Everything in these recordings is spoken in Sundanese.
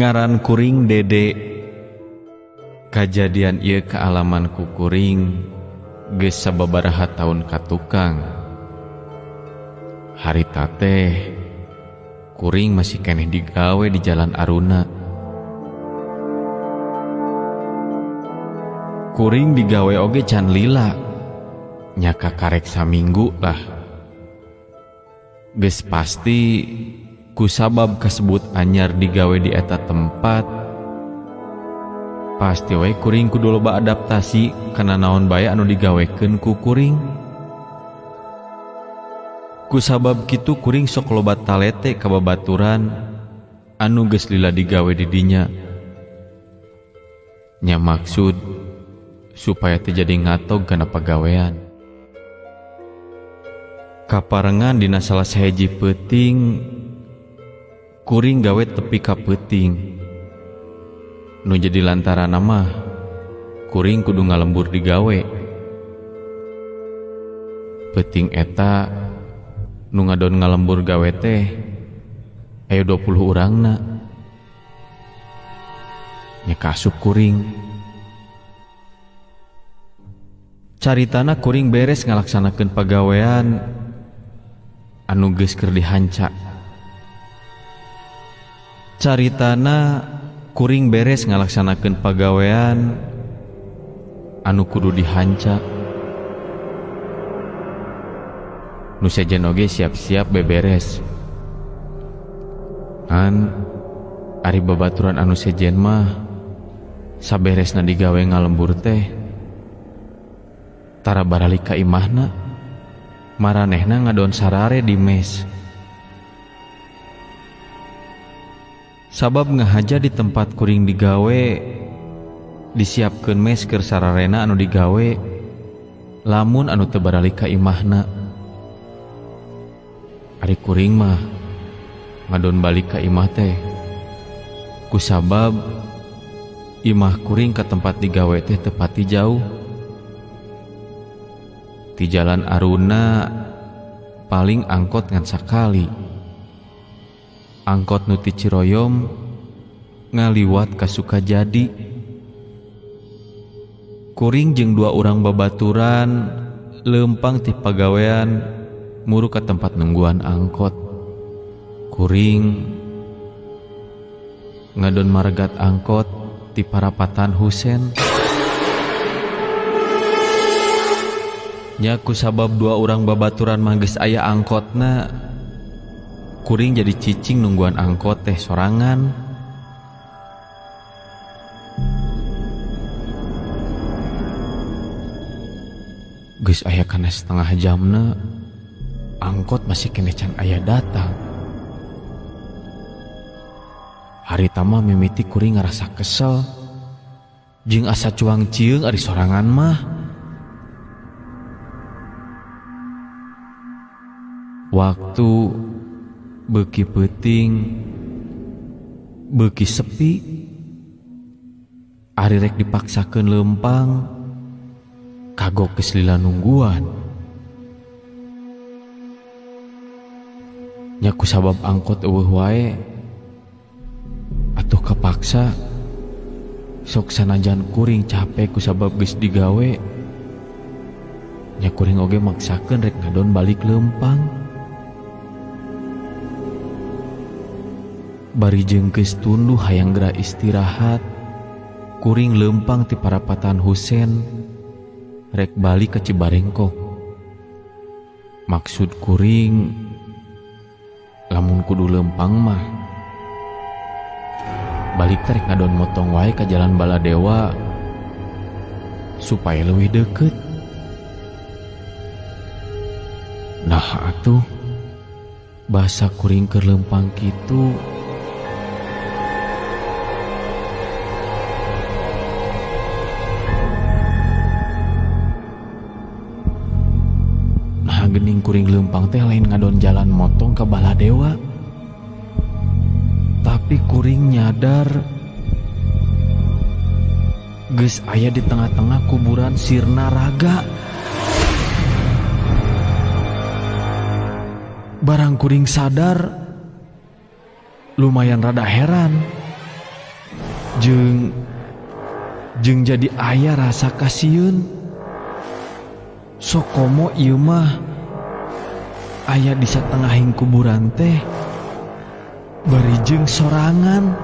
Ngaran kuring Dede. Kajadian ieu kaalaman ku kuring geus sababaraha taun ka tukang. Harita teh kuring masih keneh digawe di Jalan Aruna. Kuring digawe oge can lila, nya kakarek saminggu lah. Geus pasti kusabab kasebut anyar digawe di eta tempat, pasti we kuring kudu loba adaptasi kana naon bae anu digawekeun ku kuring. Kusabab kitu kuring sok loba talete ka babaturan anu geus lila digawe di dinya. Nya maksud supaya teu jadi ngatog kana pagawean. Kaparengan dina salah sahiji peuting, kuring gawe tepi ka peuting. Nu jadi lantaranna mah kuring kudu ngalembur digawe. Peuting eta nu ngadon ngalembur gawe teh aya 20 urangna. Nya kaasup kuring. Caritana kuring beres ngalaksanakeun pagawean anu geus keur dihanca. Caritana kuring beres ngalaksanakeun pagawean anu kudu dihanca. Nu sejen oge siap-siap beberes. Ngan ari babaturan anu sejen mah saberesna digawe ngalembur teh tara baralik ka imahna, maranehna ngadon sarare di mes. Sabab ngahaja di tempat kuring digawe disiapkeun mes keur sararena anu digawe lamun anu teu baralik ka imahna. Ari kuring mah ngadon balik ka imah teh kusabab imah kuring ka tempat digawe teh teu pati jauh. Di Jalan Aruna paling angkot ngan sakali. Angkot nu ti Ciroyom ngaliwat ka Sukajadi. Kuring jeung dua urang babaturan leumpang ti pagawean muru ka tempat nungguan angkot. Kuring ngadon maregat angkot ti parapatan Husen. Nya kusabab dua urang babaturan mah geus aya angkotna, kuring jadi cicing nungguan angkot teh sorangan. Geus aya kana setengah jamna, angkot masih keneh can aya datang. Harita mah mimiti kuring ngarasa kesel jeung asa cuang cieung ari sorangan mah. Waktu beuki peuting, beuki sepi, ari rek dipaksakeun leumpang, kagok geus lila nungguan. Nya kusabab angkot eueuh wae, atuh kapaksa sok sanajan kuring capek kusabab geus digawe, nya kuring oge maksakeun rek ngadon balik leumpang. Bari jeung geus tunduh hayang geura istirahat, kuring leumpang ti parapatan Husen rek balik ka Cibarengkok. Maksud kuring lamun kudu leumpang mah balik teh rek ngadon motong wae ka Jalan Baladewa supaya leuwih deukeut. Nah atuh basa kuring keur leumpang kitu. Nah gening kuring leumpang teh lain ngadon jalan motong ka Baladewa, tapi kuring nyadar geus aya di tengah-tengah kuburan Sirna Raga. Barang kuring sadar lumayan rada heran. Jeung jeung jadi aya rasa kasieun. Sok komo ieu mah aya di satengahing kuburan teh bari jeung sorangan.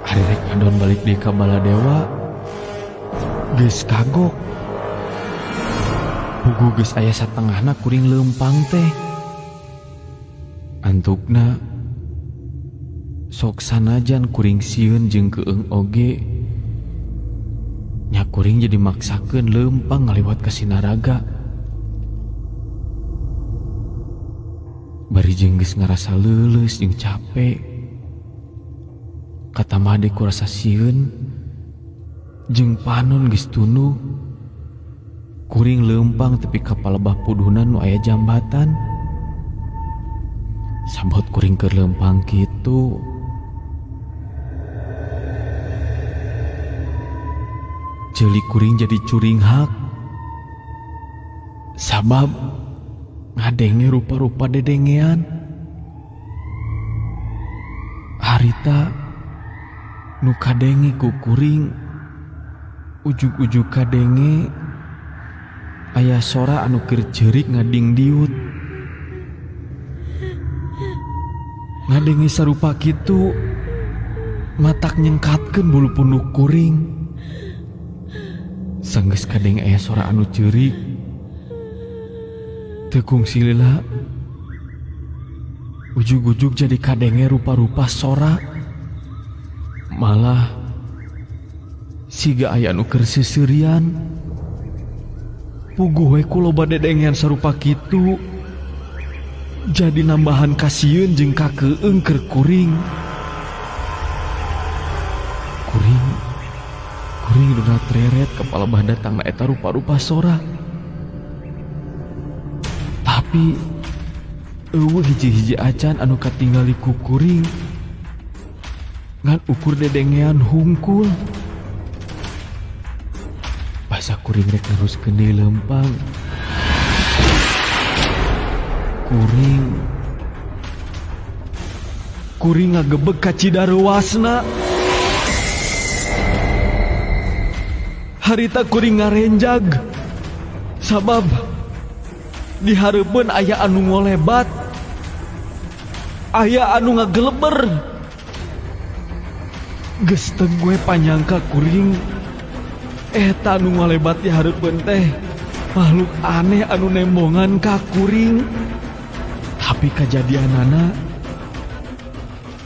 Ari rek ngadon balik deui ka Baladewa geus kagok. Puguh geus aya satengahna kuring leumpang teh. Antukna sok sanajan kuring sieun jeung keung oge nya kuring jadi maksakeun leumpang ngaliwat ka Sinaraga. Bari jeung geus ngarasa leuleus jeung capek. Katamah deui ku rasa sieun jeung panon geus tunduh. Kuring leumpang tepi ka palebah pudunan nu aya jambatan. Sabot kuring keur leumpang kitu. Ceuli kuring jadi curinghak. Sabab ngadenge rupa-rupa dedengean. Harita nu kadenge ku kuring ujug-ujug kadenge aya sora anu keur ceurik ngadingdiut. Ngadenge sarupa kitu matak nyengkatkeun bulu punduk kuring. Sanggeus kadenge aya sora anu ceurik teu kungsi lila ujug-ujug jadi kadenge rupa-rupa sora. Malah siga aya anu keur seuseurian. Puguh we ku loba dedengean sarupa kitu jadi nambahan kasieun jeung kakeung keur kuring. Kuring kuring donat reret ka palebah datangna eta rupa-rupa sora. Tapi eueuh hiji-hiji acan anu katingali ku kuring ngan ukur dedengean hungkul. Basa kuring rek neruskeun deui leumpang. Kuring kuring ngagebeg ka Cidareuwasna. Harita kuring ngarenjag sabab di hareupeun aya anu ngolebat, aya anu ngageleber. Geus teu gue panyangka kuring eta anu ngolebat di hareupeun teh makhluk aneh anu nembongan ka kuring. Tapi kajadianana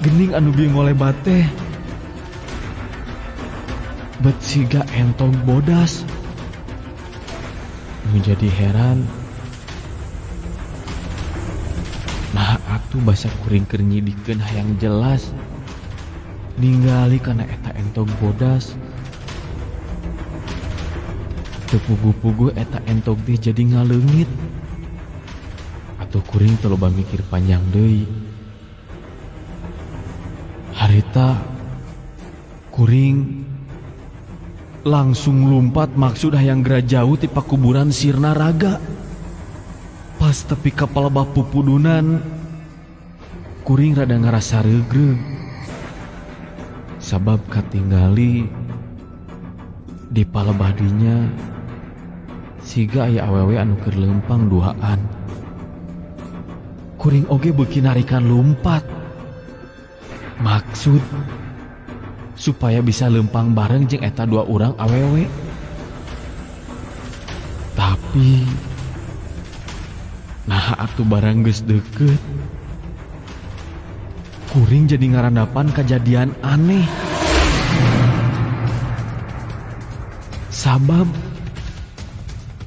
geuning anu bieu ngolebat teh bet siga entog bodas. Nu jadi heran nah atuh basa kuring keur nyidikeun hayang jelas ningali kana eta entog bodas. Teu puguh-puguh eta entog teh jadi ngaleungit. Atuh kuring teu loba mikir panjang deui. Harita kuring langsung lumpat maksud hayang geura jauh ti pakuburan Sirna Raga. Pas tepi ka palebah pupudunan kuring rada ngarasa reugreug. Sabab katinggali di palebah dinya siga aya awewe anu keur leumpang duaan. Kuring oge beuki narikan lumpat. Maksud supaya bisa leumpang bareng jeung eta dua urang awewe. Tapi nah atuh barang geus deukeut kuring jadi ngarandapan kajadian aneh. Sabab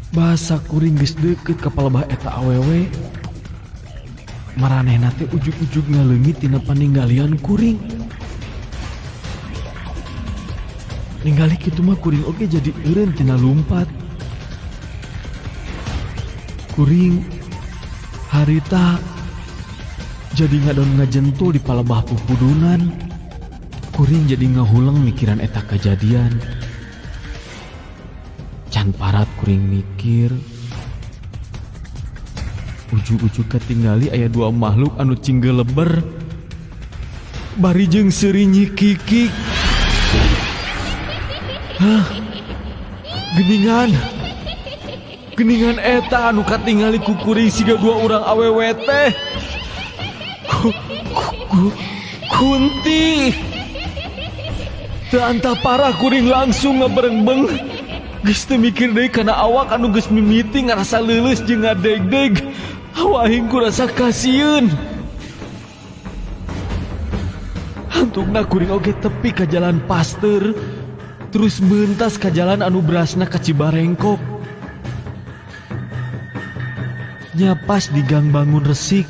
basa kuring geus deukeut ka palebah eta awewe, maranehna teh ujug-ujug ngaleungit tina paninggalian kuring. Ningali kitu mah kuring oge jadi eureun tina lumpat. Kuring harita jadi ngadon ngajentul di palebah pupudunan. Kuring jadi ngahuleng mikiran eta kajadian. Can parat kuring mikir, ujug-ujug katinggali aya dua makhluk anu cinggeleber bari jeung seuri nyikikik. Hah? Geningan. Geningan eta anu katingali ku kuring siga dua urang awewe teh. Ku, ku, ku, kunti. Teu antah parah kuring langsung ngaberengbeng. Geus teu mikir deui kana awak anu geus mimiti ngarasa leuleus jeung ngadegdeg. Awak aing kurasa kasieun. Hantukna kuring oge tepi ka Jalan Pasteur, terus mentas ka jalan anu berasna ka Cibarengkok. Nya pas di Gang Bangun Resik,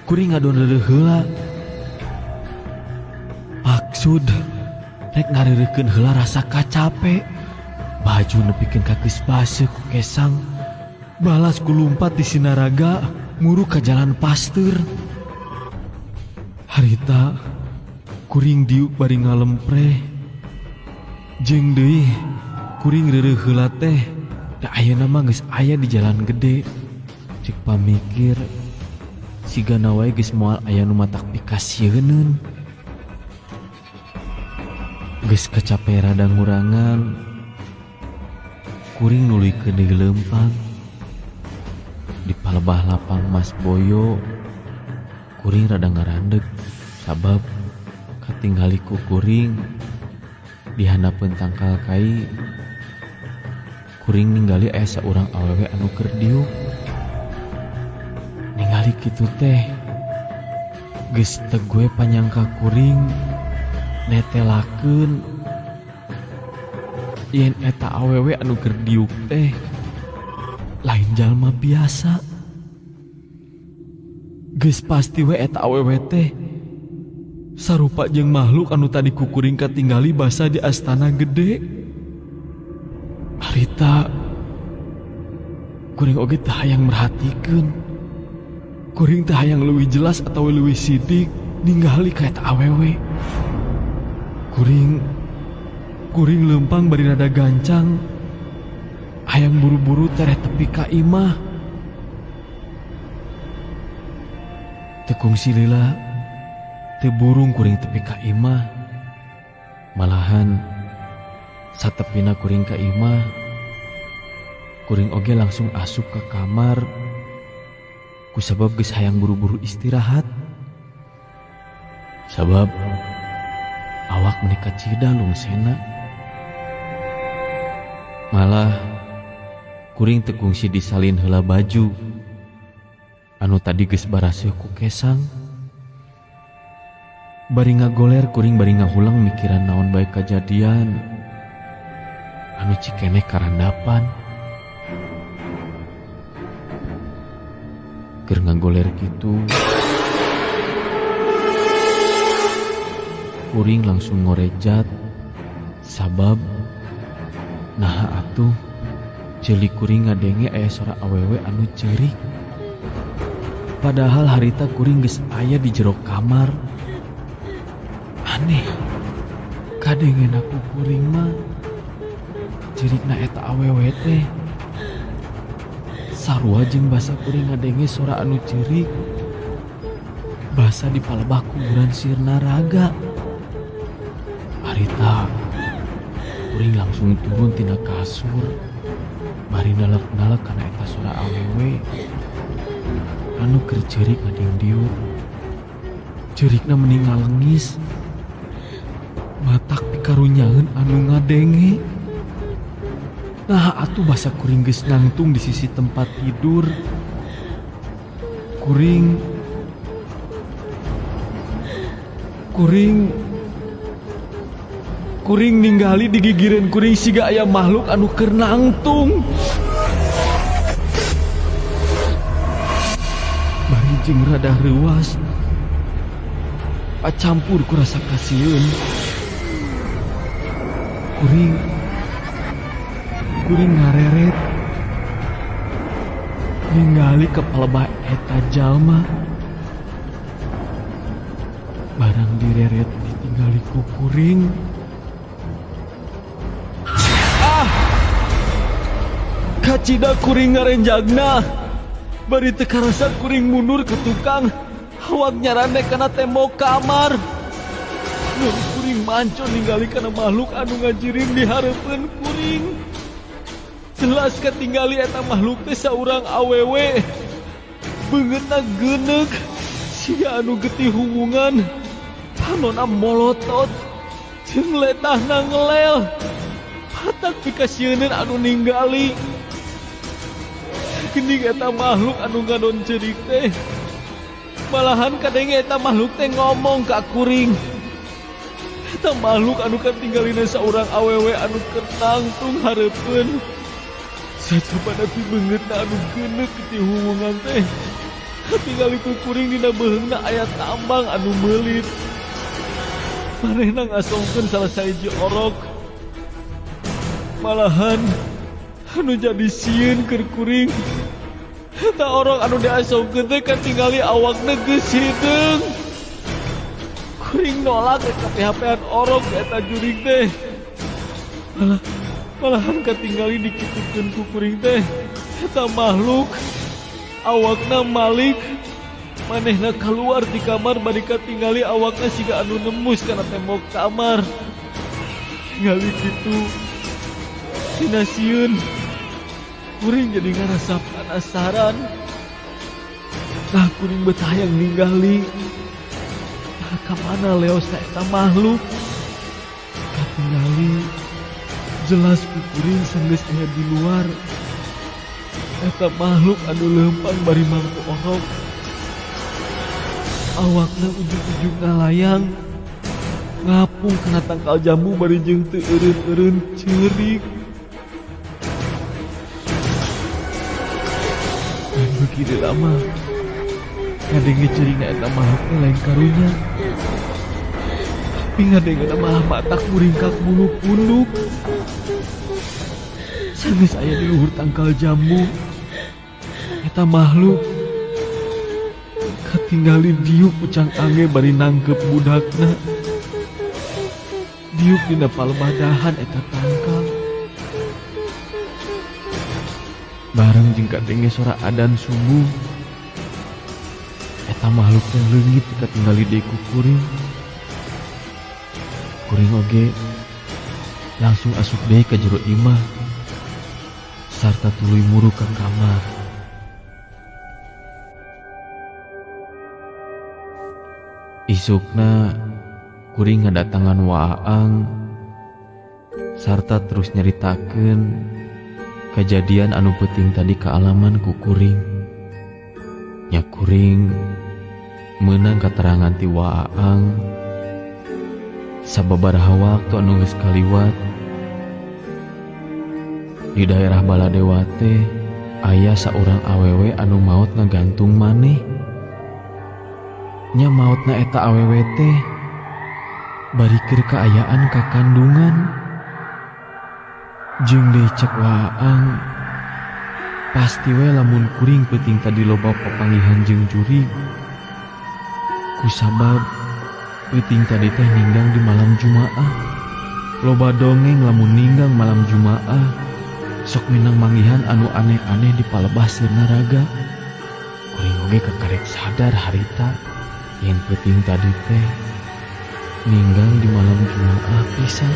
kuring ngadon reureuh heula. Maksud rek ngareureuhkeun heula rasa kacape. Baju nepikeun ka geus baseuh ku kesang. Balas ku lumpat di Sinaraga muru ka Jalan Pasteur. Harita kuring diuk bari ngalempreh. Jeung deui kuring reureuh heula teh da ayeuna mah geus aya di jalan gede. Cek pamikir sigana wae geus moal aya nu matak pikasieuneun. Geus kacape rada ngurangan, kuring nuluykeun deui leumpang. Di palebah lapang Mas Boyo, kuring rada ngarandeg sabab katingali ku kuring di handapeun tangkal kai kuring ningali aya saurang awewe anu keur diuk. Ningali kitu teh geus teu gue panyangka kuring netelakeun yen eta awewe anu keur diuk teh lain jalma biasa. Geus pasti we eta awewe teh sarupa jeung makhluk anu tadi ku kuring katinggali basa di astana gede. Harita kuring oge teu hayang merhatikeun. Kuring teu hayang leuwih jelas atawa leuwih sidik ningali ka eta awewe. Kuring kuring leumpang bari rada gancang. Hayang buru-buru tereh tepi ka imah. Teu kungsi lila, teu burung kuring tepi ka imah. Malahan satepina kuring ka imah, kuring oge langsung asup ka kamar kusabab geus hayang buru-buru istirahat. Sabab awak meuni kacida lungsena. Malah kuring teu kungsi disalin heula baju anu tadi geus baraseuh ku kesang. Bari ngagoler kuring bari ngahulang mikiran naon bae kajadian anu cikeneh karandapan. Keur ngagoler kitu, kuring langsung ngorejat sabab naha atuh ceuli kuring ngadenge aya sora awewe anu ceurik. Padahal harita kuring geus aya di jero kamar. Aneh, kadengena ku kuring mah ceurikna eta awewe teh sarua jeung basa kuring ngadenge sora anu ceurik basa di palebah kuburan Sirnaraga. Harita kuring langsung turun tina kasur bari nalek-nalek kana eta sora awewe anu keur ceurik ngadingdiuk. Ceurikna meni ngalengis, matak pikarunyaeun anu ngadenge. Nah atuh basa kuring geus nangtung di sisi tempat tidur. Kuring kuring kuring ninggali di gigireun kuring siga aya makhluk anu keur nangtung. Bari jeung rada reuas, pacampur ku rasa kasieun. Kuring kuring ngareret ningali ka palebah eta jalma. Barang direret ditinggali ku kuring. Ah! Kacida kuring ngarenjagna. Bari teu karasa kuring mundur ke tukang. Awak nyarande kana tembok kamar. Nun kuring manco ningali kana makhluk anu ngajirim di hareupeun kuring. Jelas katinggali eta makhluk teh saurang awewe. Beungeutna geuneuk siga anu getih hubungan. Panona molotot jeung letahna ngelel. Matak pikasieuneun anu ninggali. Geuning eta makhluk anu ngadon ceurik teh. Malahan kadenge eta makhluk teh ngomong ka kuring. Eta makhluk anu katinggalina saurang awewe anu keur nangtung hareupeun. Sajabana ti beungeutna anu geuneuk ti hubungan teh. Katingali ku kuring dina beuheungna aya tambang anu meulit. Manehna ngasongkeun salah sahiji orok. Malahan anu jadi sieun keur kuring. Eta orok anu diasongkeun teh katingali awakna geus hideung. Kuring nolak rek kapihapean orok eta jurig teh. Malahan katingali dikitukeun ku kuring teh. Eta makhluk awakna malik. Manehna keluar di kamar bari katingali awakna siga anu nembus kana tembok kamar. Tingali kitu tina sieun kuring jadi ngarasa penasaran. Nah, kuring betah hayang ningali. Nah, kamana leosna eta makhluk? Katingali jelas ku kuring sanggeus aya di luar. Eta makhluk anu leumpang bari mangku orok. Awakna ujug-ujug ngalayang. Ngapung kana tangkal jambu bari jeung teu eureun-eureun ceurik. Dan begitu lama ngadenge ceurikna eta makhluk teh lain karunya. Tapi ngadenge malah matak muringkak bulu punduk. Sanggeus aya di luhur tangkal jambu. Eta makhluk katingali diuk ucang ange bari nangkep budakna. Diuk dina palebadahan eta tangkal. Bareng jeung kadenge sora adan subuh. Eta makhluk teh leungit katingali deui ku kuring. Kuring oge langsung asup deui ka jero imah sarta tuluy muru ka kamar. Isukna kuring ngadatangan Waang sarta terus nyaritakeun kejadian anu peuting tadi kaalaman ku kuring. Nya kuring meunang katerangan ti Waang sababaraha waktu anu geus kaliwat di daerah Baladewa teh aya saurang awewe anu maot ngagantung maneh. Nya maotna eta awewe teh bari keur kaayaan ka kandungan. Jeung deui cek Waang pasti we lamun kuring peuting tadi loba papanggihan jeung jurig. Kusabab peuting tadi teh ninggang di malam Jumaah. Loba dongeng lamun ninggang malam Jumaah sok minang manggihan anu aneh-aneh di palebah Sirnaraga. Kuring oge kakarek sadar harita yen peuting tadi teh ninggang di malam Jumaah pisan.